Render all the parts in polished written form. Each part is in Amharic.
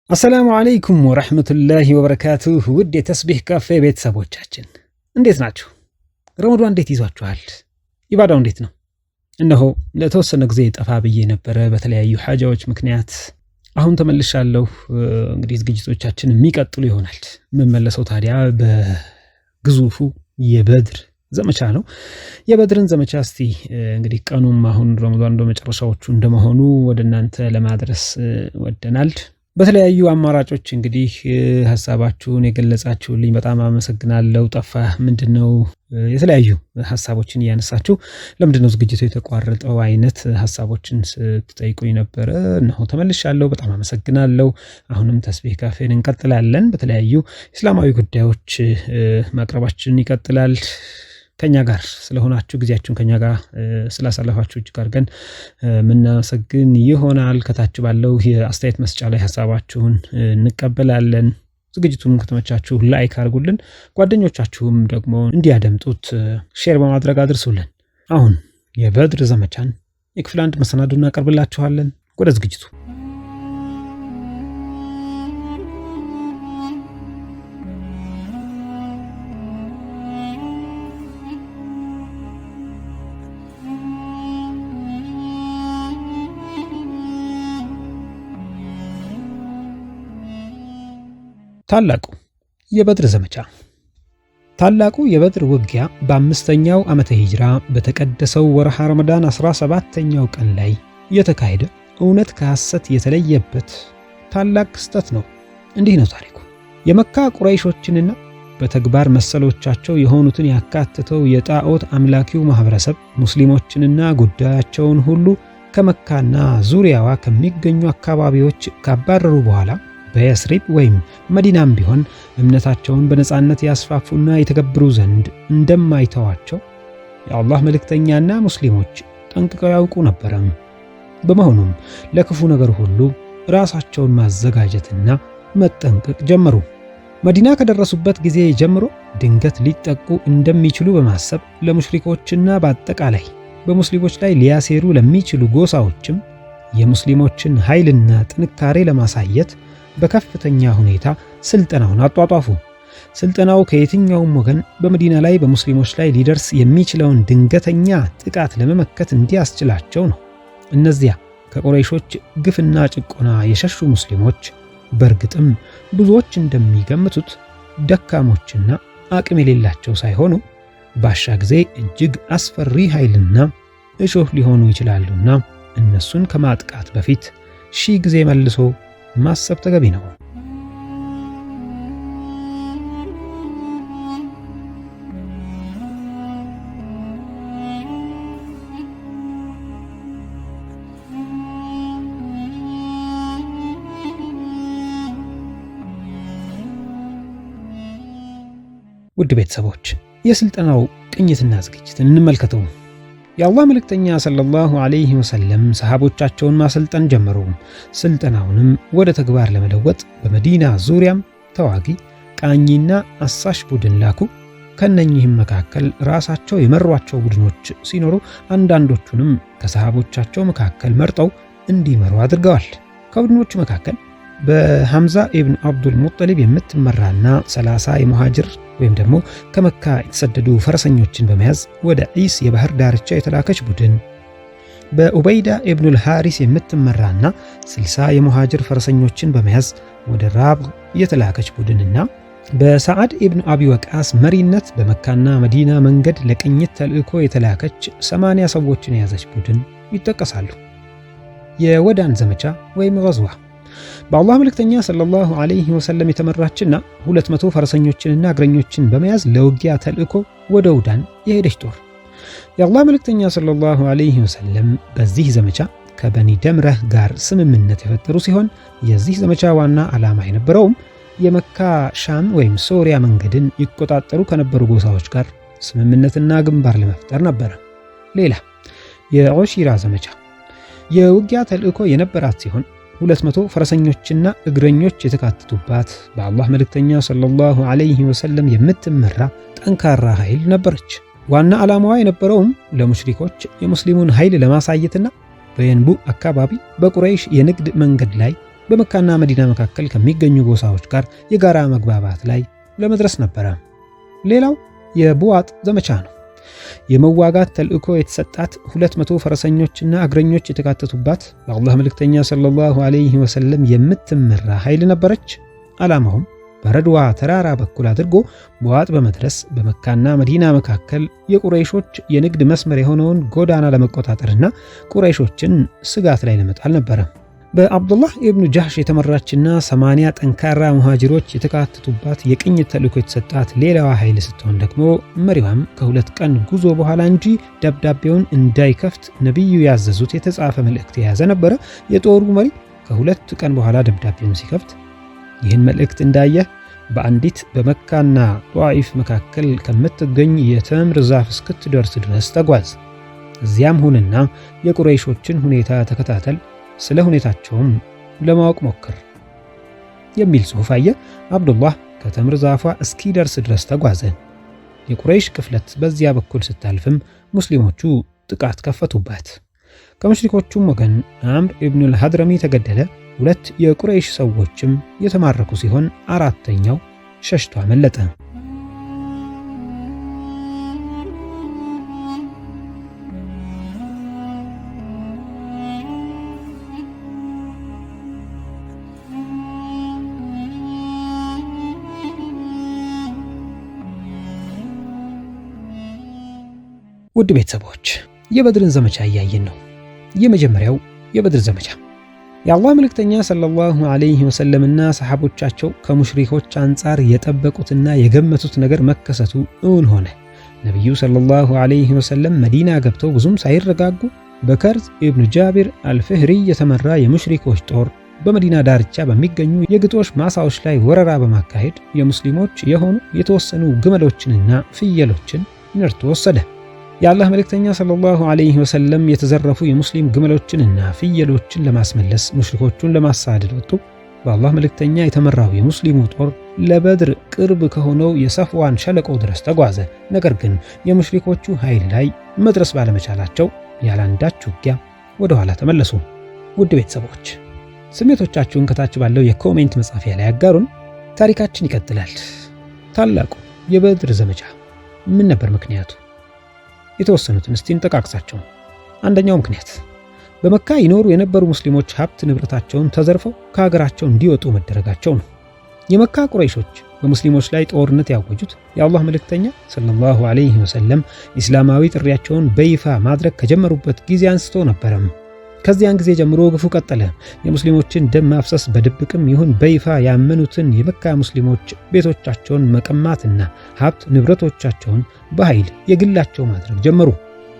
السلام عليكم ورحمة الله وبركاته። ውድ የተስቢህ ካፌ ቤተሰቦቻችን እንዴት ናችሁ? ረመዷን እንዴት ይዟችኋል? ኢባዳው እንዴት ነው? እነሆ ለተወሰነ ጊዜ ጠፋ ብዬ ነበረ በተለያዩ ሐጃዎች ምክንያት። አሁን ተመልሻለሁ። እንግዲህ ዝግጅቶቻችን የሚቀጥሉ ይሆናል። የምመለሰው ታዲያ በግዙፉ የበድር ዘመቻ ነው። የበድርን ዘመቻ እስቲ እንግዲህ ቀኑም አሁን ረመዷን በመጨረሻዎቹ እንደመሆኑ ወደ እናንተ ለማድረስ ወደናል። በተለያዩ አማራጮች እንግዲህ ሀሳባችሁን የገለጻችሁልኝ በጣም አመሰግናለሁ። ጠፋህ ምንድን ነው የተለያዩ ሀሳቦችን እያነሳችሁ ለምንድን ነው ዝግጅቱ የተቋረጠው አይነት ሀሳቦችን ስትጠይቁኝ ነበረ። እነሆ ተመልሻለሁ። በጣም አመሰግናለሁ። አሁንም ተስቢህ ካፌን እንቀጥላለን። በተለያዩ እስላማዊ ጉዳዮች ማቅረባችን ይቀጥላል። ከኛ ጋር ስለሆናችሁ ጊዜያችሁን ከኛ ጋር ስላሳለፋችሁ እጅግ አድርገን የምናመሰግን ይሆናል። ከታች ባለው የአስተያየት መስጫ ላይ ሀሳባችሁን እንቀበላለን። ዝግጅቱም ከተመቻችሁ like አድርጉልን፣ ጓደኞቻችሁም ደግሞ እንዲያደምጡት share በማድረግ አድርሱልን። አሁን የበድር ዘመቻን የክፍል አንድ መሰናዶ እናቀርብላችኋለን። ወደ ዝግጅቱ። ታላቁ የበድር ዘመቻ። ታላቁ የበድር ውጊያ በ5ኛው ዓመተ ሂጅራ በተቀደሰው ወርሃ ረመዳን 17ኛው ቀን ላይ የተካሄደ እውነት ከሐሰት የተለየበት ታላቅ ክስተት ነው። እንዲህ ነው ታሪኩ። የመካ ቁረይሾችንና በተግባር መሰሎቻቸው የሆኑትን ያካተተው የጣዖት አምላኪው ማህበረሰብ ሙስሊሞችንና ጉዳያቸውን ሁሉ ከመካና ዙሪያዋ ከሚገኙ አካባቢዎች ካባረሩ በኋላ በየስሪብ ወይም መዲናም ቢሆን እምነታቸውን በነጻነት ያስፋፉና የተገብሩ ዘንድ እንደማይተዋቸው የአላህ መልእክተኛና ሙስሊሞች ጠንቅቀው ያውቁ ነበረ። በመሆኑም ለክፉ ነገር ሁሉ ራሳቸውን ማዘጋጀትና መጠንቀቅ ጀመሩ። መዲና ከደረሱበት ጊዜ ጀምሮ ድንገት ሊጠቁ እንደሚችሉ በማሰብ ለሙሽሪኮችና በአጠቃላይ በሙስሊሞች ላይ ሊያሴሩ ለሚችሉ ጎሳዎችም የሙስሊሞችን ኃይልና ጥንካሬ ለማሳየት በከፍተኛ ሁኔታ ስልጠናውን አጧጧፉ። ስልጠናው ከየትኛውም ወገን በመዲና ላይ በሙስሊሞች ላይ ሊደርስ የሚችለውን ድንገተኛ ጥቃት ለመመከት እንዲያስችላቸው ነው። እነዚያ ከቁረይሾች ግፍና ጭቆና የሸሹ ሙስሊሞች በእርግጥም ብዙዎች እንደሚገምቱት ደካሞችና አቅም የሌላቸው ሳይሆኑ ባሻ ጊዜ እጅግ አስፈሪ ኃይልና እሾህ ሊሆኑ ይችላሉና እነሱን ከማጥቃት በፊት ሺህ ጊዜ መልሶ ማሰብ ተገቢ ነው። ውድ ቤተሰቦች የስልጠናው ቅኝትና ዝግጅትን እንመልከተው። የአላህ መልእክተኛ ሰለላሁ ዐለይሂ ወሰለም ሰሃቦቻቸውን ማሰልጠን ጀመሩ። ስልጠናውንም ወደ ተግባር ለመለወጥ በመዲና ዙሪያም ተዋጊ፣ ቃኚና አሳሽ ቡድን ላኩ። ከነኚህም መካከል ራሳቸው የመሯቸው ቡድኖች ሲኖሩ አንዳንዶቹንም ከሰሃቦቻቸው መካከል መርጠው እንዲመሩ አድርገዋል። ከቡድኖቹ መካከል በሐምዛ ኢብን አብዱል ሙጠሊብ የምትመራና 30 የሙሃጅር ወይም ደግሞ ከመካ የተሰደዱ ፈረሰኞችን በመያዝ ወደ ዒስ የባህር ዳርቻ የተላከች ቡድን፣ በኡበይዳ ኢብኑል ሃሪስ የምትመራና 60 የሙሃጅር ፈረሰኞችን በመያዝ ወደ ራብዕ የተላከች ቡድንና በሰዓድ ኢብኑ አቢ ወቃስ መሪነት በመካና መዲና መንገድ ለቅኝት ተልእኮ የተላከች 80 ሰዎችን የያዘች ቡድን ይጠቀሳሉ። የወዳን ዘመቻ ወይም ገዝዋ በአላህ መልእክተኛ ሰለላሁ ዐለይሂ ወሰለም የተመራችና 200 ፈረሰኞችንና እግረኞችን በመያዝ ለውጊያ ተልእኮ ወደ ውዳን የሄደች ጦር። የአላህ መልእክተኛ ሰለላሁ ዐለይሂ ወሰለም በዚህ ዘመቻ ከበኒ ደምረህ ጋር ስምምነት የፈጠሩ ሲሆን የዚህ ዘመቻ ዋና ዓላማ የነበረውም የመካ ሻም ወይም ሶሪያ መንገድን ይቆጣጠሩ ከነበሩ ጎሳዎች ጋር ስምምነትና ግንባር ለመፍጠር ነበረ። ሌላ የዖሺራ ዘመቻ የውጊያ ተልእኮ የነበራት ሲሆን 200 ፈረሰኞችና እግረኞች የተካተቱባት በአላህ መልእክተኛ ሰለላሁ ዐለይሂ ወሰለም የምትመራ ጠንካራ ኃይል ነበረች። ዋና ዓላማዋ የነበረውም ለሙሽሪኮች የሙስሊሙን ኃይል ለማሳየትና በየንቡ አካባቢ በቁረይሽ የንግድ መንገድ ላይ በመካና መዲና መካከል ከሚገኙ ጎሳዎች ጋር የጋራ መግባባት ላይ ለመድረስ ነበረ። ሌላው የቡዋጥ ዘመቻ ነው። የመዋጋት ተልእኮ የተሰጣት 200 ፈረሰኞችና እግረኞች የተካተቱባት በአላህ መልእክተኛ ሰለላሁ ዐለይሂ ወሰለም የምትመራ ኃይል ነበረች። ዓላማውም በረድዋ ተራራ በኩል አድርጎ ቡዋጥ በመድረስ በመካና መዲና መካከል የቁረይሾች የንግድ መስመር የሆነውን ጎዳና ለመቆጣጠርና ቁረይሾችን ስጋት ላይ ለመጣል ነበረ። በአብዱላህ ኢብኑ ጃህሽ የተመራችና 80 ጠንካራ ሙሃጅሮች የተካተቱባት የቅኝት ተልእኮ የተሰጣት ሌላዋ ኃይል ስትሆን ደግሞ መሪዋም ከ2 ቀን ጉዞ በኋላ እንጂ ደብዳቤውን እንዳይከፍት ነቢዩ ያዘዙት የተጻፈ መልእክት የያዘ ነበረ። የጦሩ መሪ ከ2 ቀን በኋላ ደብዳቤውን ሲከፍት ይህን መልእክት እንዳየ በአንዲት በመካና ጧኢፍ መካከል ከምትገኝ የተምር ዛፍ እስክትደርስ ድረስ ተጓዝ። እዚያም ሁንና የቁረይሾችን ሁኔታ ተከታተል፣ ስለ ሁኔታቸውም ለማወቅ ሞክር የሚል ጽሑፍ አየ። አብዱላህ ከተምር ዛፏ እስኪደርስ ድረስ ተጓዘ። የቁረይሽ ክፍለት በዚያ በኩል ስታልፍም ሙስሊሞቹ ጥቃት ከፈቱባት። ከሙሽሪኮቹም ወገን አምር ኢብኑል ሀድረሚ ተገደለ። 2 የቁረይሽ ሰዎችም የተማረኩ ሲሆን 4ኛው ሸሽቶ አመለጠ። ውድ ቤተሰቦች የበድርን ዘመቻ እያየን ነው። የመጀመሪያው የበድር ዘመቻ የአላህ መልእክተኛ ሰለላሁ ዐለይሂ ወሰለምና ሰሐቦቻቸው ከሙሽሪኮች አንጻር የጠበቁትና የገመቱት ነገር መከሰቱ እውን ሆነ። ነቢዩ ሰለላሁ ዐለይሂ ወሰለም መዲና ገብተው ብዙም ሳይረጋጉ በከርዝ ኢብኑ ጃቢር አልፍህሪ የተመራ የሙሽሪኮች ጦር በመዲና ዳርቻ በሚገኙ የግጦሽ ማሳዎች ላይ ወረራ በማካሄድ የሙስሊሞች የሆኑ የተወሰኑ ግመሎችንና ፍየሎችን ነድቶ ወሰደ። የአላህ መልእክተኛ ሰለላሁ ዐለይሂ ወሰለም የተዘረፉ የሙስሊም ግመሎችንና ፍየሎችን ለማስመለስ ሙሽሪኮቹን ለማሳደድ ወጡ። በአላህ መልእክተኛ የተመራው የሙስሊሙ ጦር ለበድር ቅርብ ከሆነው የሰፍዋን ሸለቆ ድረስ ተጓዘ። ነገር ግን የሙሽሪኮቹ ኃይል ላይ መድረስ ባለመቻላቸው ያላንዳች ውጊያ ወደ ኋላ ተመለሱ። ውድ ቤተሰቦች ስሜቶቻችሁን ከታች ባለው የ comment መጻፊያ ላይ አጋሩን። ታሪካችን ይቀጥላል። ታላቁ የበድር ዘመቻ ምን ነበር ምክንያቱ? የተወሰኑትን እስቲ እንጠቃቅሳቸው። አንደኛው ምክንያት በመካ ይኖሩ የነበሩ ሙስሊሞች ሀብት ንብረታቸውን ተዘርፈው ከሀገራቸው እንዲወጡ መደረጋቸው ነው። የመካ ቁረይሾች በሙስሊሞች ላይ ጦርነት ያወጁት የአላህ መልእክተኛ ሰለላሁ ዐለይሂ ወሰለም ኢስላማዊ ጥሪያቸውን በይፋ ማድረግ ከጀመሩበት ጊዜ አንስቶ ነበረም። ከዚያን ጊዜ ጀምሮ ግፉ ቀጠለ። የሙስሊሞችን ደም ማፍሰስ በድብቅም ይሁን በይፋ ያመኑትን የመካ ሙስሊሞች ቤቶቻቸውን መቀማትና ሀብት ንብረቶቻቸውን በኃይል የግላቸው ማድረግ ጀመሩ።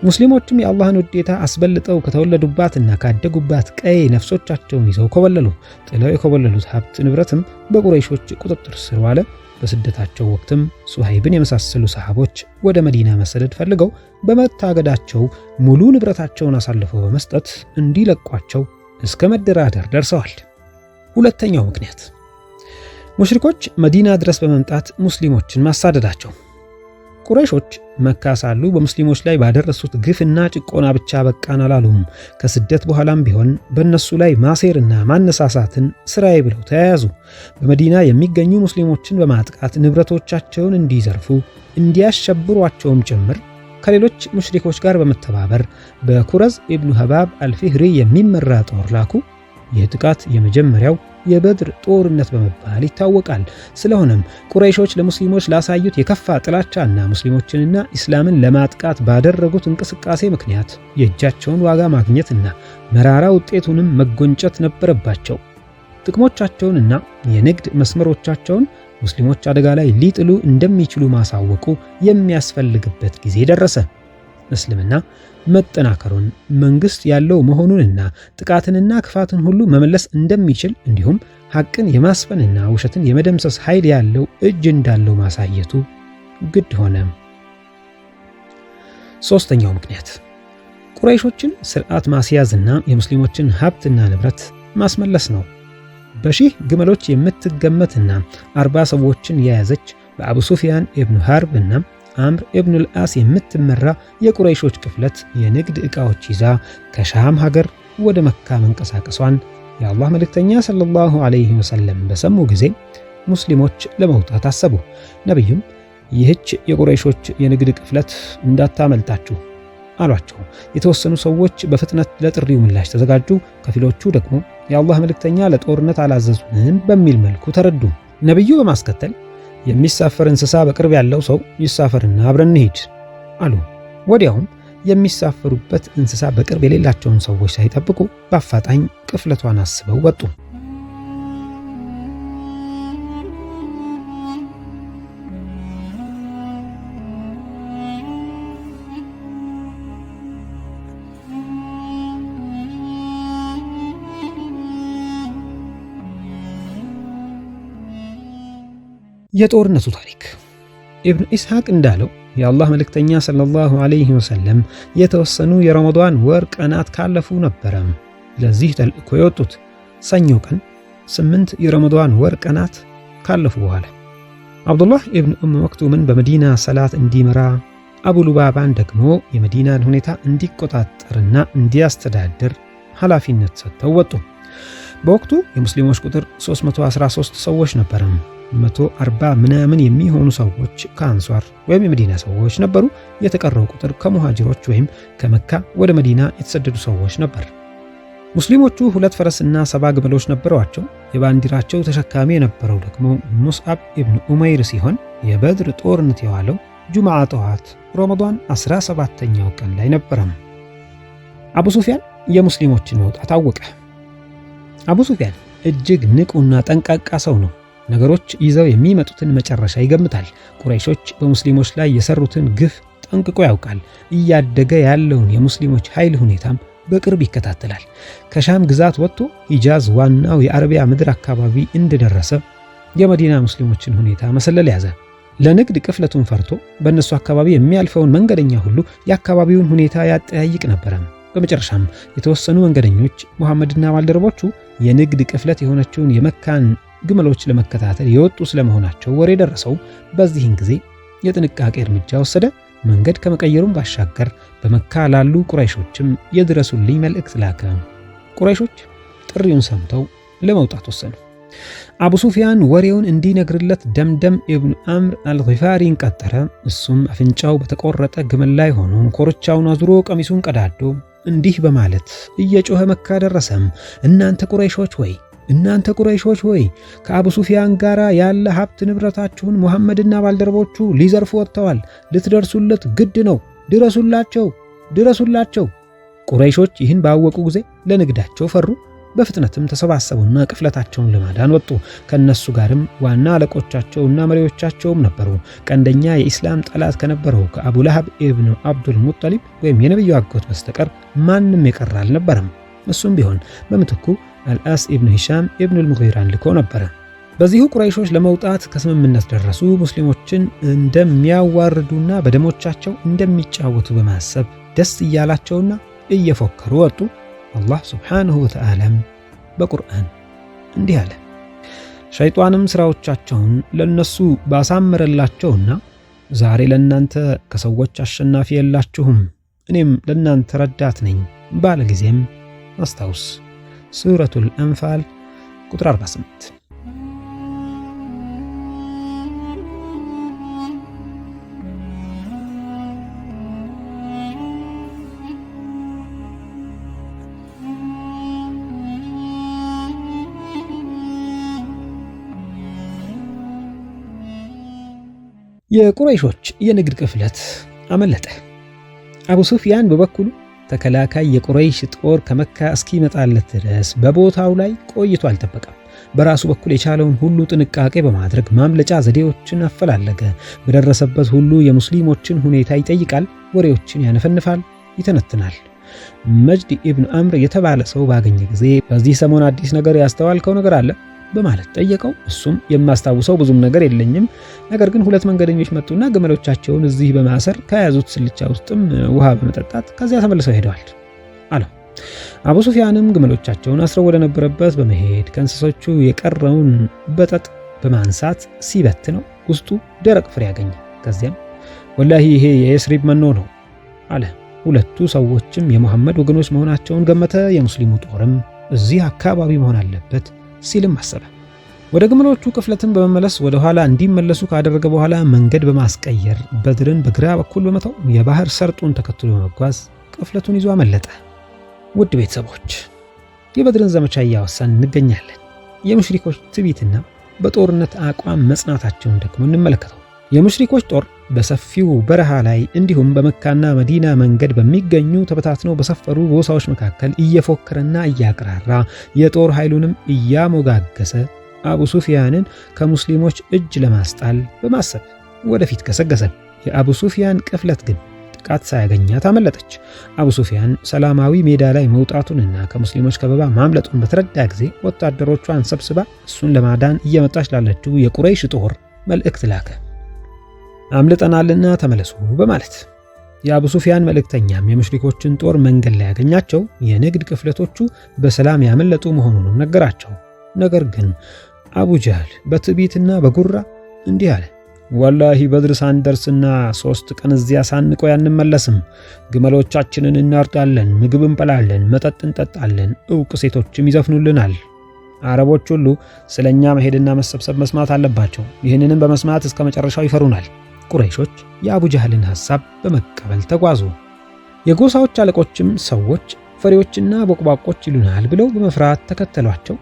ሙስሊሞችም የአላህን ውዴታ አስበልጠው ከተወለዱባትና ካደጉባት ቀይ ነፍሶቻቸውን ይዘው ኮበለሉ። ጥለው የኮበለሉት ሀብት ንብረትም በቁረይሾች ቁጥጥር ስር ዋለ። በስደታቸው ወቅትም ሱሃይብን የመሳሰሉ ሰሃቦች ወደ መዲና መሰደድ ፈልገው በመታገዳቸው ሙሉ ንብረታቸውን አሳልፈው በመስጠት እንዲለቋቸው እስከ መደራደር ደርሰዋል። ሁለተኛው ምክንያት ሙሽሪኮች መዲና ድረስ በመምጣት ሙስሊሞችን ማሳደዳቸው። ቁረይሾች መካ ሳሉ በሙስሊሞች ላይ ባደረሱት ግፍና ጭቆና ብቻ በቃን አላሉም። ከስደት በኋላም ቢሆን በእነሱ ላይ ማሴርና ማነሳሳትን ስራዬ ብለው ተያያዙ። በመዲና የሚገኙ ሙስሊሞችን በማጥቃት ንብረቶቻቸውን እንዲዘርፉ እንዲያሸብሯቸውም ጭምር ከሌሎች ሙሽሪኮች ጋር በመተባበር በኩረዝ ኢብኑ ሀባብ አልፊህሪ የሚመራ ጦር ላኩ። ይህ ጥቃት የመጀመሪያው የበድር ጦርነት በመባል ይታወቃል። ስለሆነም ቁረይሾች ለሙስሊሞች ላሳዩት የከፋ ጥላቻና ሙስሊሞችንና ኢስላምን ለማጥቃት ባደረጉት እንቅስቃሴ ምክንያት የእጃቸውን ዋጋ ማግኘትና መራራ ውጤቱንም መጎንጨት ነበረባቸው። ጥቅሞቻቸውንና የንግድ መስመሮቻቸውን ሙስሊሞች አደጋ ላይ ሊጥሉ እንደሚችሉ ማሳወቁ የሚያስፈልግበት ጊዜ ደረሰ። እስልምና መጠናከሩን መንግስት ያለው መሆኑንና ጥቃትንና ክፋትን ሁሉ መመለስ እንደሚችል እንዲሁም ሐቅን የማስፈንና ውሸትን የመደምሰስ ኃይል ያለው እጅ እንዳለው ማሳየቱ ግድ ሆነ። ሶስተኛው ምክንያት ቁረይሾችን ስርዓት ማስያዝና የሙስሊሞችን ሀብትና ንብረት ማስመለስ ነው። በሺህ ግመሎች የምትገመትና 40 ሰዎችን የያዘች በአቡ ሱፊያን ኢብኑ ሐርብ እና አምር ኢብኑል አስ የምትመራ የቁረይሾች ክፍለት የንግድ ዕቃዎች ይዛ ከሻም ሀገር ወደ መካ መንቀሳቀሷን የአላህ መልእክተኛ ሰለላሁ ዐለይሂ ወሰለም በሰሙ ጊዜ ሙስሊሞች ለመውጣት አሰቡ። ነቢዩም ይህች የቁረይሾች የንግድ ቅፍለት እንዳታመልጣችሁ አሏቸው። የተወሰኑ ሰዎች በፍጥነት ለጥሪው ምላሽ ተዘጋጁ። ከፊሎቹ ደግሞ የአላህ መልእክተኛ ለጦርነት አላዘዙንም በሚል መልኩ ተረዱ። ነቢዩ በማስከተል የሚሳፈር እንስሳ በቅርብ ያለው ሰው ይሳፈርና አብረን እንሂድ አሉ። ወዲያውም የሚሳፈሩበት እንስሳ በቅርብ የሌላቸውን ሰዎች ሳይጠብቁ በአፋጣኝ ቅፍለቷን አስበው ወጡ። የጦርነቱ ታሪክ ኢብኑ ኢስሐቅ እንዳለው የአላህ መልእክተኛ ሰለላሁ ዐለይሂ ወሰለም የተወሰኑ የረመዳን ወር ቀናት ካለፉ ነበረ ለዚህ ተልእኮ የወጡት። ሰኞ ቀን 8 የረመዳን ወር ቀናት ካለፉ በኋላ አብዱላህ ኢብን ኡም መክቱምን በመዲና ሰላት እንዲመራ፣ አቡ ሉባባን ደግሞ የመዲናን ሁኔታ እንዲቆጣጠርና እንዲያስተዳድር ኃላፊነት ሰጥተው ወጡ። በወቅቱ የሙስሊሞች ቁጥር 313 ሰዎች ነበረ። 140 ምናምን የሚሆኑ ሰዎች ከአንሷር ወይም የመዲና ሰዎች ነበሩ። የተቀረው ቁጥር ከሙሃጅሮች ወይም ከመካ ወደ መዲና የተሰደዱ ሰዎች ነበር። ሙስሊሞቹ 2 ፈረስና 70 ግመሎች ነበሯቸው። የባንዲራቸው ተሸካሚ የነበረው ደግሞ ሙስዓብ ኢብን ኡመይር ሲሆን የበድር ጦርነት የዋለው ጁምዓ ጠዋት ረመዳን 17ኛው ቀን ላይ ነበረ። አቡ ሱፊያን የሙስሊሞችን መውጣት አወቀ። አቡ ሱፊያን እጅግ ንቁና ጠንቃቃ ሰው ነው። ነገሮች ይዘው የሚመጡትን መጨረሻ ይገምታል። ቁረይሾች በሙስሊሞች ላይ የሰሩትን ግፍ ጠንቅቆ ያውቃል። እያደገ ያለውን የሙስሊሞች ኃይል ሁኔታም በቅርብ ይከታተላል። ከሻም ግዛት ወጥቶ ሂጃዝ ዋናው የአረቢያ ምድር አካባቢ እንደደረሰ የመዲና ሙስሊሞችን ሁኔታ መሰለል ያዘ። ለንግድ ቅፍለቱን ፈርቶ በእነሱ አካባቢ የሚያልፈውን መንገደኛ ሁሉ የአካባቢውን ሁኔታ ያጠያይቅ ነበረ። በመጨረሻም የተወሰኑ መንገደኞች ሙሐመድና ባልደረቦቹ የንግድ ቅፍለት የሆነችውን የመካን ግመሎች ለመከታተል የወጡ ስለመሆናቸው ወሬ ደረሰው። በዚህን ጊዜ የጥንቃቄ እርምጃ ወሰደ። መንገድ ከመቀየሩም ባሻገር በመካ ላሉ ቁረይሾችም የድረሱልኝ መልእክት ላከ። ቁረይሾች ጥሪውን ሰምተው ለመውጣት ወሰኑ። አቡ ሱፊያን ወሬውን እንዲነግርለት ደምደም ኢብኑ አምር አልጊፋሪን ቀጠረ። እሱም አፍንጫው በተቆረጠ ግመል ላይ ሆኖ ኮርቻውን አዙሮ ቀሚሱን ቀዳዶ እንዲህ በማለት እየጮኸ መካ ደረሰም። እናንተ ቁረይሾች ወይ እናንተ ቁረይሾች ሆይ፣ ከአቡ ሱፊያን ጋር ያለ ሀብት ንብረታችሁን ሙሐመድና ባልደረቦቹ ሊዘርፉ ወጥተዋል። ልትደርሱለት ግድ ነው። ድረሱላቸው፣ ድረሱላቸው። ቁረይሾች ይህን ባወቁ ጊዜ ለንግዳቸው ፈሩ። በፍጥነትም ተሰባሰቡና ቅፍለታቸውን ለማዳን ወጡ። ከነሱ ጋርም ዋና አለቆቻቸውና መሪዎቻቸውም ነበሩ። ቀንደኛ የኢስላም ጠላት ከነበረው ከአቡ ለሀብ ኢብኑ አብዱል ሙጠሊብ ወይም የነቢዩ አጎት በስተቀር ማንም የቀረ አልነበረም። እሱም ቢሆን በምትኩ አልአስ ኢብኑ ሂሻም ኢብኑ አልሙጊራን ልኮ ነበረ። በዚሁ ቁረይሾች ለመውጣት ከስምምነት ደረሱ። ሙስሊሞችን እንደሚያዋርዱና በደሞቻቸው እንደሚጫወቱ በማሰብ ደስ እያላቸውና እየፎከሩ ወጡ። አላህ ሱብሓነሁ ወተዓላም በቁርአን እንዲህ አለ፣ ሸይጣንም ስራዎቻቸውን ለነሱ ባሳመረላቸውና ዛሬ ለእናንተ ከሰዎች አሸናፊ የላችሁም፣ እኔም ለእናንተ ረዳት ነኝ ባለ ጊዜም አስታውስ። ሱረቱል አንፋል ቁጥር 48። የቁረይሾች የንግድ ቅፍለት አመለጠ። አቡ ሱፊያን በበኩሉ ተከላካይ የቁረይሽ ጦር ከመካ እስኪመጣለት ድረስ በቦታው ላይ ቆይቶ አልጠበቀም። በራሱ በኩል የቻለውን ሁሉ ጥንቃቄ በማድረግ ማምለጫ ዘዴዎችን አፈላለገ። በደረሰበት ሁሉ የሙስሊሞችን ሁኔታ ይጠይቃል፣ ወሬዎችን ያነፈንፋል፣ ይተነትናል። መጅድ ኢብኑ አምር የተባለ ሰው ባገኘ ጊዜ በዚህ ሰሞን አዲስ ነገር ያስተዋልከው ነገር አለ በማለት ጠየቀው። እሱም የማስታውሰው ብዙም ነገር የለኝም፣ ነገር ግን 2 መንገደኞች መጡና ግመሎቻቸውን እዚህ በማሰር ከያዙት ስልቻ ውስጥም ውሃ በመጠጣት ከዚያ ተመልሰው ሄደዋል አለው። አቡ ሱፊያንም ግመሎቻቸውን አስረው ወደ ነበረበት በመሄድ ከእንስሶቹ የቀረውን በጠጥ በማንሳት ሲበትነው ውስጡ ደረቅ ፍሬ አገኘ። ከዚያም ወላሂ ይሄ የየስሪብ መኖ ነው አለ። ሁለቱ ሰዎችም የሙሐመድ ወገኖች መሆናቸውን ገመተ። የሙስሊሙ ጦርም እዚህ አካባቢ መሆን አለበት ሲልም አሰበ። ወደ ግመሎቹ ቅፍለትን በመመለስ ወደ ኋላ እንዲመለሱ ካደረገ በኋላ መንገድ በማስቀየር በድርን በግራ በኩል በመተው የባህር ሰርጡን ተከትሎ በመጓዝ ቅፍለቱን ይዞ አመለጠ። ውድ ቤተሰቦች፣ የበድርን ዘመቻ እያወሳን እንገኛለን። የሙሽሪኮች ትዕቢትና በጦርነት አቋም መጽናታቸውን ደግሞ እንመለከተው። የሙሽሪኮች ጦር በሰፊው በረሃ ላይ እንዲሁም በመካና መዲና መንገድ በሚገኙ ተበታትነው በሰፈሩ ጎሳዎች መካከል እየፎከረና እያቅራራ የጦር ኃይሉንም እያሞጋገሰ አቡ ሱፊያንን ከሙስሊሞች እጅ ለማስጣል በማሰብ ወደፊት ገሰገሰ። የአቡ ሱፊያን ቅፍለት ግን ጥቃት ሳያገኛት አመለጠች። አቡ ሱፊያን ሰላማዊ ሜዳ ላይ መውጣቱንና ከሙስሊሞች ከበባ ማምለጡን በተረዳ ጊዜ ወታደሮቿን ሰብስባ እሱን ለማዳን እየመጣች ላለችው የቁረይሽ ጦር መልእክት ላከ። አምልጠናልና ተመለሱ በማለት። የአቡ ሱፊያን መልእክተኛም የሙሽሪኮችን ጦር መንገድ ላይ ያገኛቸው፣ የንግድ ቅፍለቶቹ በሰላም ያመለጡ መሆኑንም ነገራቸው። ነገር ግን አቡ ጀህል በትዕቢትና በጉራ እንዲህ አለ። ወላሂ በድር ሳንደርስና 3 ቀን እዚያ ሳንቆይ አንመለስም። ግመሎቻችንን እናርዳለን፣ ምግብ እንበላለን፣ መጠጥ እንጠጣለን፣ ዕውቅ ሴቶችም ይዘፍኑልናል። አረቦች ሁሉ ስለኛ መሄድና መሰብሰብ መስማት አለባቸው። ይህንንም በመስማት እስከ መጨረሻው ይፈሩናል። ቁረይሾች የአቡ ጀህልን ሐሳብ በመቀበል ተጓዙ። የጎሳዎች አለቆችም ሰዎች ፈሪዎችና ቦቅቧቆች ይሉናል ብለው በመፍራት ተከተሏቸው።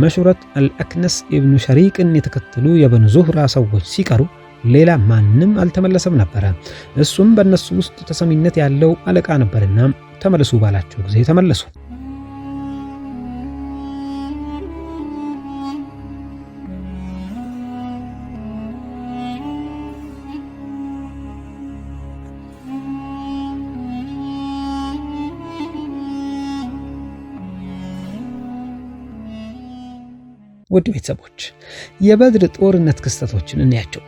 መሹረት አልአክነስ ኢብኑ ሸሪቅን የተከተሉ የበኑ ዙህራ ሰዎች ሲቀሩ ሌላ ማንም አልተመለሰም ነበረ። እሱም በእነሱ ውስጥ ተሰሚነት ያለው አለቃ ነበርና ተመለሱ ባላቸው ጊዜ ተመለሱ። ውድ ቤተሰቦች፣ የበድር ጦርነት ክስተቶችን እንያቸው።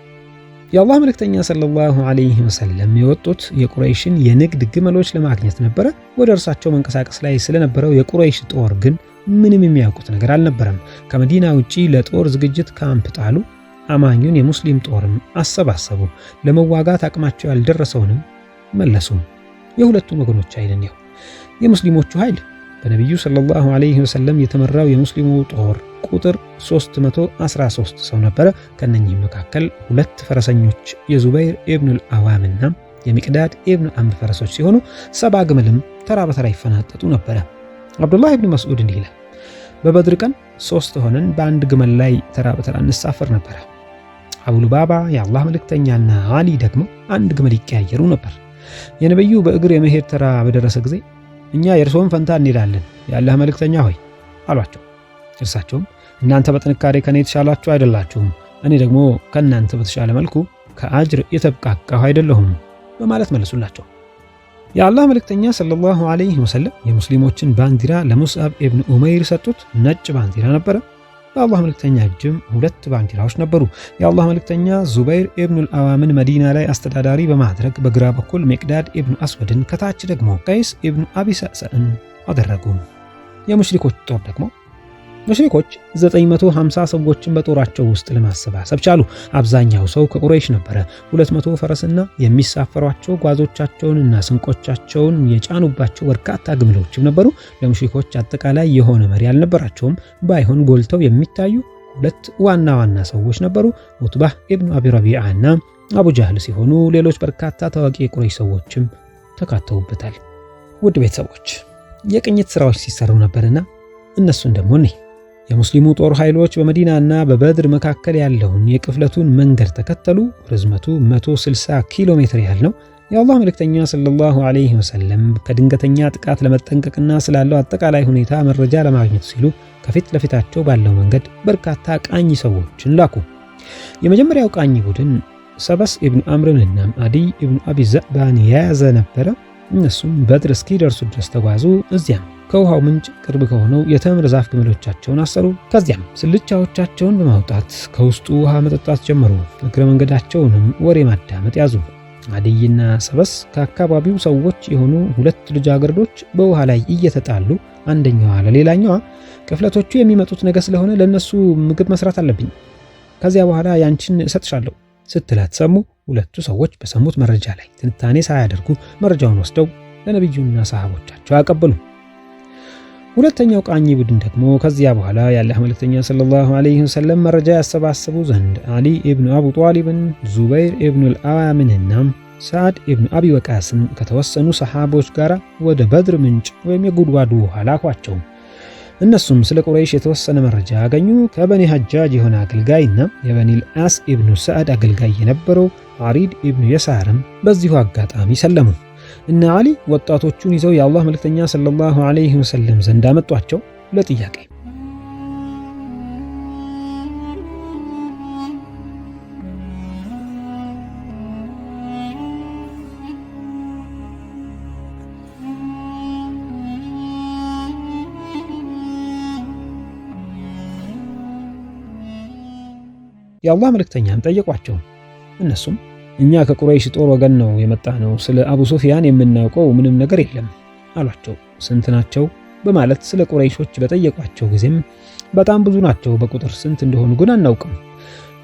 የአላህ መልእክተኛ ሰለላሁ ዐለይሂ ወሰለም የወጡት የቁረይሽን የንግድ ግመሎች ለማግኘት ነበረ። ወደ እርሳቸው መንቀሳቀስ ላይ ስለነበረው የቁረይሽ ጦር ግን ምንም የሚያውቁት ነገር አልነበረም። ከመዲና ውጪ ለጦር ዝግጅት ካምፕ ጣሉ። አማኙን የሙስሊም ጦርም አሰባሰቡ። ለመዋጋት አቅማቸው ያልደረሰውንም መለሱ። የሁለቱን ወገኖች ኃይል እንየው። የሙስሊሞቹ ኃይል በነቢዩ ሰለላሁ ዐለይሂ ወሰለም የተመራው የሙስሊሙ ጦር ቁጥር 313 ሰው ነበረ። ከነኚህም መካከል 2 ፈረሰኞች የዙበይር ኢብኑል አዋምና የሚቅዳድ ኢብኑ አምር ፈረሶች ሲሆኑ 70 ግመልም ተራ በተራ ይፈናጠጡ ነበረ። አብዱላህ ኢብኑ መስዑድ እንዲህ ይላል። በበድር ቀን 3 ሆነን በአንድ ግመል ላይ ተራ በተራ እንሳፈር ነበረ። አቡ ሉባባ የአላህ መልእክተኛና አሊ ደግሞ አንድ ግመል ይቀያየሩ ነበር። የነብዩ በእግር የመሄድ ተራ በደረሰ ጊዜ እኛ የእርስዎን ፈንታ እንሄዳለን የአላህ መልእክተኛ ሆይ አሏቸው። እርሳቸውም እናንተ በጥንካሬ ከኔ የተሻላችሁ አይደላችሁም፣ እኔ ደግሞ ከእናንተ በተሻለ መልኩ ከአጅር የተብቃቃሁ አይደለሁም በማለት መለሱላቸው። የአላህ መልእክተኛ ሰለላሁ ዐለይሂ ወሰለም የሙስሊሞችን ባንዲራ ለሙስዓብ ኢብኑ ኡመይር ሰጡት። ነጭ ባንዲራ ነበረ። በአላህ መልእክተኛ እጅም 2 ባንዲራዎች ነበሩ። የአላህ መልእክተኛ ዙበይር ኢብኑል አዋምን መዲና ላይ አስተዳዳሪ በማድረግ በግራ በኩል ሚቅዳድ ኢብኑ አስወድን፣ ከታች ደግሞ ቀይስ ኢብኑ አቢ ሰዕሰዕን አደረጉ። የሙሽሪኮች ጦር ደግሞ ሙሽሪኮች 950 ሰዎችን በጦራቸው ውስጥ ለማሰባሰብ ቻሉ። አብዛኛው ሰው ከቁረይሽ ነበረ። 200 ፈረስና የሚሳፈሯቸው ጓዞቻቸውንና ስንቆቻቸውን የጫኑባቸው በርካታ ግመሎችም ነበሩ። ለሙሽሪኮች አጠቃላይ የሆነ መሪ አልነበራቸውም። ባይሆን ጎልተው የሚታዩ 2 ዋና ዋና ሰዎች ነበሩ። ኡትባህ ኢብኑ አቢ ረቢዓና አቡ ጃህል ሲሆኑ ሌሎች በርካታ ታዋቂ የቁረይሽ ሰዎችም ተካተውበታል። ውድ ቤተሰቦች፣ የቅኝት ስራዎች ሲሰሩ ነበርና እነሱን ደግሞ እኔ የሙስሊሙ ጦር ኃይሎች በመዲናና በበድር መካከል ያለውን የቅፍለቱን መንገድ ተከተሉ። ርዝመቱ 160 ኪሎ ሜትር ያህል ነው። የአላህ መልእክተኛ ሰለላሁ ዐለይሂ ወሰለም ከድንገተኛ ጥቃት ለመጠንቀቅና ስላለው አጠቃላይ ሁኔታ መረጃ ለማግኘት ሲሉ ከፊት ለፊታቸው ባለው መንገድ በርካታ ቃኝ ሰዎችን ላኩ። የመጀመሪያው ቃኝ ቡድን ሰበስ ኢብኑ አምርንና አዲይ ኢብኑ አቢ ዘዕባን የያዘ ነበረ። እነሱም በድር እስኪደርሱ ድረስ ተጓዙ። እዚያም ከውሃው ምንጭ ቅርብ ከሆነው የተምር ዛፍ ግመሎቻቸውን አሰሩ። ከዚያም ስልቻዎቻቸውን በማውጣት ከውስጡ ውሃ መጠጣት ጀመሩ። እግረ መንገዳቸውንም ወሬ ማዳመጥ ያዙ። አድይና ሰበስ ከአካባቢው ሰዎች የሆኑ 2 ልጃገረዶች በውሃ ላይ እየተጣሉ አንደኛዋ ለሌላኛዋ ቅፍለቶቹ የሚመጡት ነገ ስለሆነ ለነሱ ምግብ መስራት አለብኝ፣ ከዚያ በኋላ ያንቺን እሰጥሻለሁ ስትላት ሰሙ። ሁለቱ ሰዎች በሰሙት መረጃ ላይ ትንታኔ ሳያደርጉ መረጃውን ወስደው ለነብዩና ሰሃቦቻቸው አቀበሉ። ሁለተኛው ቃኝ ቡድን ደግሞ ከዚያ በኋላ የአላህ መልእክተኛ ሰለላሁ ዐለይሂ ወሰለም መረጃ ያሰባስቡ ዘንድ አሊ ኢብኑ አቡ ጧሊብን፣ ዙበይር ኢብኑ አልአዋምንና ሰዓድ ኢብኑ አቢ ወቃስን ከተወሰኑ ሰሓቦች ጋር ወደ በድር ምንጭ ወይም የጉድጓዱ ውሃ ላኳቸው። እነሱም ስለ ቁረይሽ የተወሰነ መረጃ አገኙ። ከበኒ ሐጃጅ የሆነ አገልጋይና የበኒል አስ ኢብኑ ሰዓድ አገልጋይ የነበረው አሪድ ኢብኑ የሳርም በዚሁ አጋጣሚ ሰለሙ። እነ አሊ ወጣቶቹን ይዘው የአላህ መልእክተኛ ሰለላሁ ዐለይሂ ወሰለም ዘንድ አመጧቸው ለጥያቄ። የአላህ መልእክተኛም ጠየቋቸው። እነሱም እኛ ከቁረይሽ ጦር ወገን ነው የመጣ ነው፣ ስለ አቡ ሱፊያን የምናውቀው ምንም ነገር የለም አሏቸው። ስንት ናቸው በማለት ስለ ቁረይሾች በጠየቋቸው ጊዜም በጣም ብዙ ናቸው፣ በቁጥር ስንት እንደሆኑ ግን አናውቅም።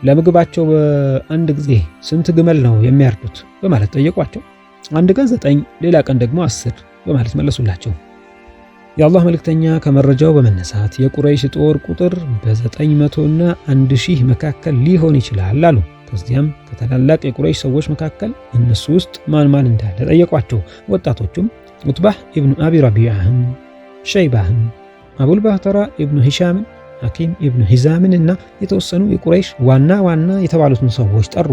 ለምግባቸው በአንድ ጊዜ ስንት ግመል ነው የሚያርዱት በማለት ጠየቋቸው። አንድ ቀን 9፣ ሌላ ቀን ደግሞ 10 በማለት መለሱላቸው። የአላህ መልእክተኛ ከመረጃው በመነሳት የቁረይሽ ጦር ቁጥር በ900 እና 1000 መካከል ሊሆን ይችላል አሉ። ከዚያም ከታላላቅ የቁረይሽ ሰዎች መካከል እነሱ ውስጥ ማን ማን እንዳለ ጠየቋቸው። ወጣቶቹም ዑትባህ ኢብኑ አቢ ረቢዓህን፣ ሸይባህን፣ አቡልባህተራ ኢብኑ ሂሻምን፣ ሐኪም ኢብኑ ሂዛምን እና የተወሰኑ የቁረይሽ ዋና ዋና የተባሉትን ሰዎች ጠሩ።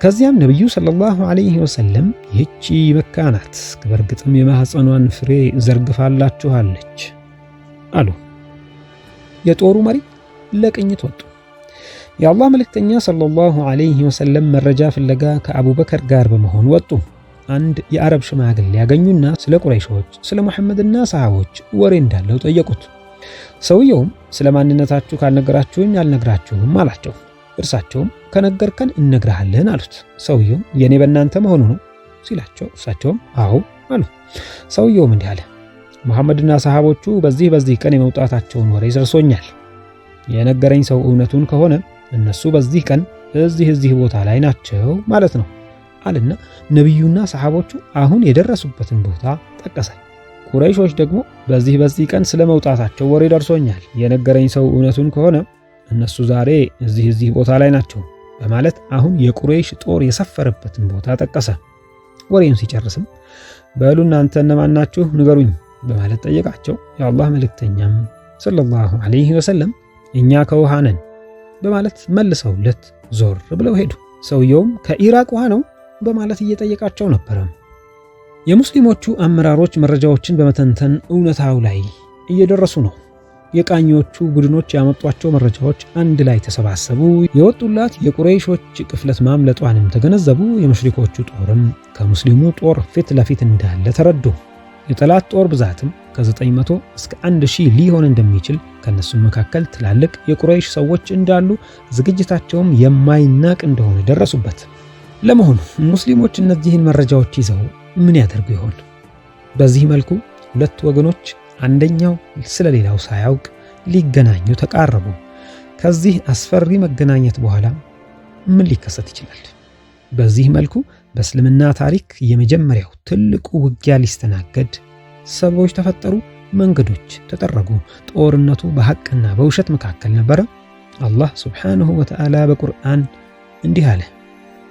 ከዚያም ነቢዩ ሰለላሁ ዐለይሂ ወሰለም ይህቺ መካ ናት፣ በእርግጥም የማኅፀኗን ፍሬ ዘርግፋላችኋለች አሉ። የጦሩ መሪ ለቅኝት ወጡ። የአላህ መልእክተኛ ሰለላሁ ዐለይሂ ወሰለም መረጃ ፍለጋ ከአቡበከር ጋር በመሆን ወጡ። አንድ የአረብ ሽማግሌ ያገኙና ስለ ቁረይሾች፣ ስለ ሙሐመድና ሰሃቦች ወሬ እንዳለው ጠየቁት። ሰውየውም ስለ ማንነታችሁ ካልነገራችሁኝ አልነግራችሁም አላቸው። እርሳቸውም ከነገርከን እነግርሃለን አሉት። ሰውየውም የኔ በእናንተ መሆኑ ነው ሲላቸው እርሳቸውም አዎ አሉ። ሰውየውም እንዲህ አለ፣ ሙሐመድና ሰሃቦቹ በዚህ በዚህ ቀን የመውጣታቸውን ወሬ ደርሶኛል። የነገረኝ ሰው እውነቱን ከሆነ እነሱ በዚህ ቀን እዚህ እዚህ ቦታ ላይ ናቸው ማለት ነው አለና ነቢዩና ሰሃቦቹ አሁን የደረሱበትን ቦታ ጠቀሰ። ቁረይሾች ደግሞ በዚህ በዚህ ቀን ስለመውጣታቸው ወሬ ደርሶኛል፣ የነገረኝ ሰው እውነቱን ከሆነ እነሱ ዛሬ እዚህ እዚህ ቦታ ላይ ናቸው በማለት አሁን የቁረይሽ ጦር የሰፈረበትን ቦታ ጠቀሰ። ወሬውን ሲጨርስም በሉ እናንተ እነማን ናችሁ ንገሩኝ በማለት ጠየቃቸው። የአላህ መልእክተኛም ሰለላሁ ዐለይሂ ወሰለም እኛ ከውሃ ነን በማለት መልሰውለት ዞር ብለው ሄዱ። ሰውየውም ከኢራቅ ውሃ ነው በማለት እየጠየቃቸው ነበረ። የሙስሊሞቹ አመራሮች መረጃዎችን በመተንተን እውነታው ላይ እየደረሱ ነው። የቃኞቹ ቡድኖች ያመጧቸው መረጃዎች አንድ ላይ ተሰባሰቡ። የወጡላት የቁረይሾች ቅፍለት ማምለጧንም ተገነዘቡ። የሙሽሪኮቹ ጦርም ከሙስሊሙ ጦር ፊት ለፊት እንዳለ ተረዱ። የጠላት ጦር ብዛትም ከ900 እስከ 1000 ሊሆን እንደሚችል ከነሱም መካከል ትላልቅ የቁረይሽ ሰዎች እንዳሉ ዝግጅታቸውም የማይናቅ እንደሆነ ደረሱበት። ለመሆኑ ሙስሊሞች እነዚህን መረጃዎች ይዘው ምን ያደርጉ ይሆን? በዚህ መልኩ ሁለት ወገኖች አንደኛው ስለሌላው ሳያውቅ ሊገናኙ ተቃረቡ። ከዚህ አስፈሪ መገናኘት በኋላ ምን ሊከሰት ይችላል? በዚህ መልኩ በእስልምና ታሪክ የመጀመሪያው ትልቁ ውጊያ ሊስተናገድ ሰዎች ተፈጠሩ፣ መንገዶች ተጠረጉ። ጦርነቱ በሐቅና በውሸት መካከል ነበረ። አላህ ሱብሓነሁ ወተዓላ በቁርአን እንዲህ አለ፣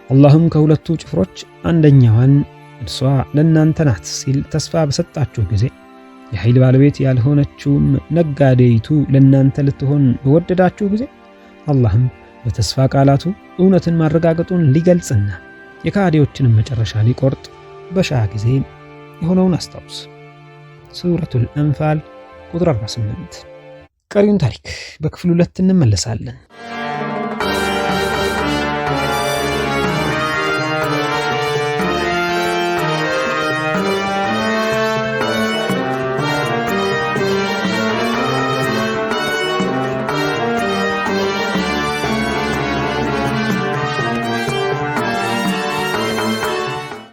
አላህም ከሁለቱ ጭፍሮች አንደኛዋን እርሷ ለእናንተ ናት ሲል ተስፋ በሰጣችሁ ጊዜ የኃይል ባለቤት ያልሆነችውም ነጋዴይቱ ለእናንተ ልትሆን በወደዳችሁ ጊዜ አላህም በተስፋ ቃላቱ እውነትን ማረጋገጡን ሊገልጽና የካዲዎችንም መጨረሻ ሊቆርጥ በሻ ጊዜ የሆነውን አስታውስ። ሱረቱል አንፋል ቁጥር 48። ቀሪውን ታሪክ በክፍል 2 እንመለሳለን።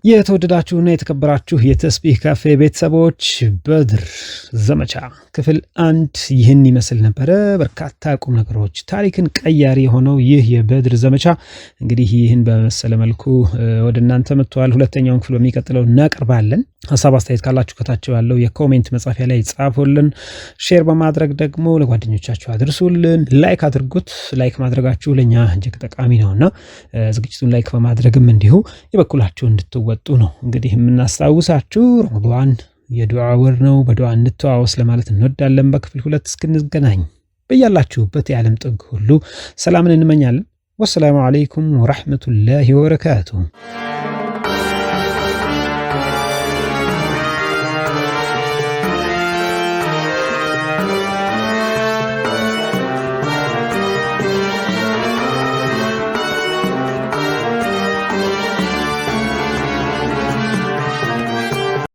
የተወደዳችሁና የተከበራችሁ የተስቢህ ካፌ ቤተሰቦች፣ በድር ዘመቻ ክፍል 1 ይህን ይመስል ነበረ። በርካታ ቁም ነገሮች፣ ታሪክን ቀያሪ የሆነው ይህ የበድር ዘመቻ እንግዲህ ይህን በመሰለ መልኩ ወደ እናንተ መጥተዋል። ሁለተኛውን ክፍል በሚቀጥለው እናቀርባለን። ሀሳብ አስተያየት ካላችሁ ከታች ያለው የ comment መጻፊያ ላይ ጻፉልን። Share በማድረግ ደግሞ ለጓደኞቻችሁ አድርሱልን። Like አድርጉት። Like ማድረጋችሁ ለእኛ እጅግ ጠቃሚ ነውና ዝግጅቱን like በማድረግም እንዲሁ የበኩላችሁ እንድትወጡ ነው እንግዲህ የምናስታውሳችሁ። ረመዳን የዱዓ ወር ነው። በዱዓ እንተዋወስ ለማለት እንወዳለን። በክፍል 2 እስክንገናኝ በያላችሁበት የዓለም ጥግ ሁሉ ሰላምን እንመኛለን። ወሰላሙ አለይኩም ወራህመቱላሂ ወበረካቱሁ።